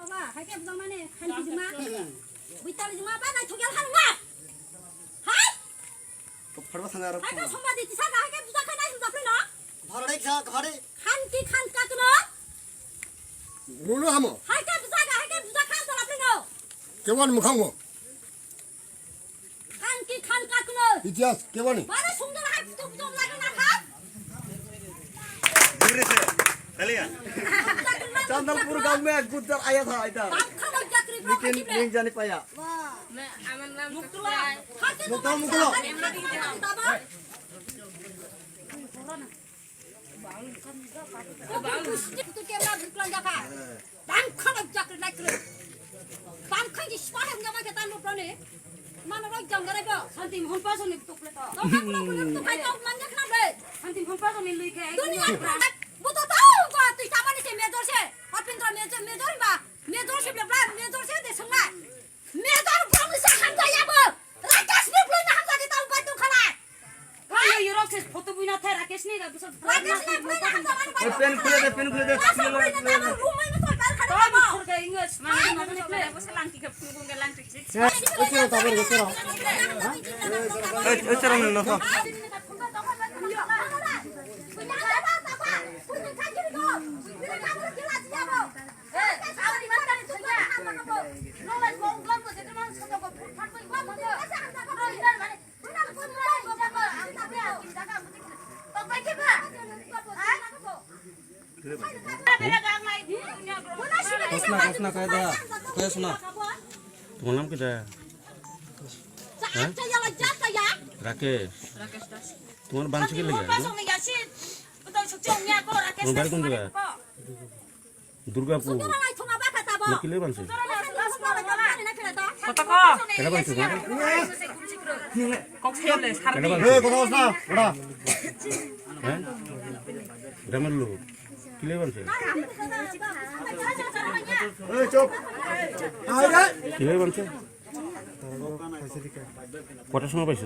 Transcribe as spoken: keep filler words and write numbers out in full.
Ba, hai ke bujang mane, han ki juma. Buital juma ba, nai thogel han ma. Hai? Ko pharba thang arap. Hai ke somba di tisa ka, hai ke bujang kan nai somba pleno. Bhardik sa, bhardik. Han ki khan ka kuno. Lulu hamo. Hai ke bujang ka, hai ke bujang kan somba pleno. Kewan mukhang mo. Khan ki khan ka kuno. Idiot, kewani. Bare sungdar hai putok putok lagi na khan. Duri se, kalian. Chandalpur gaon mein ek gudar aya tha idhar. Bang khan jakri bro. Lekin nahi jani paya. Wah. Mukla. Mukla, mukla. Bang khan jakri, jakri. Bang khan ki swa hem jama ketan lo prone. Mano rok jam garai bo. Santi Mohon Pason ni tuk le to. To hak lo pulang tu kai to man jak na be. Santi Mohon Pason ni lui ke. Dunia prone. Buto to ko tu sama ni se major se. Apin to major, major ba. Major se bla bla, major se de sungai. Major bom se ham jaya bo. Rakesh ni plena ham jaya ta upai tu khala. Kalau yurok se photo bina thai Rakesh ni, Rakesh ni plena ham jaya. Eh, pen khule de, pen khule de. Masa plena ta room mein to bal khade. Tol khur ke English, mana mana ni plena. Langki ke pung ke langki. Ya, oke, tak apa, oke, oke. Eh, eh, cara nang nang. Kosna, kosna, kaya da. Kaya sona. Tumar nam kida? Ha? Rakesh. Tumar bangsi ke lagi? Tumar bari kun jaga? Durgapur. Mo kile bangsi? Kota ko? Kena bangsi, ma? Kok sele, sarbi. Kena bangsi? Eh, kota kosna, kota. Ha? Grammar lo. Kile bangsi? Eh, chop. Kile bangsi? Kota sona bangsi?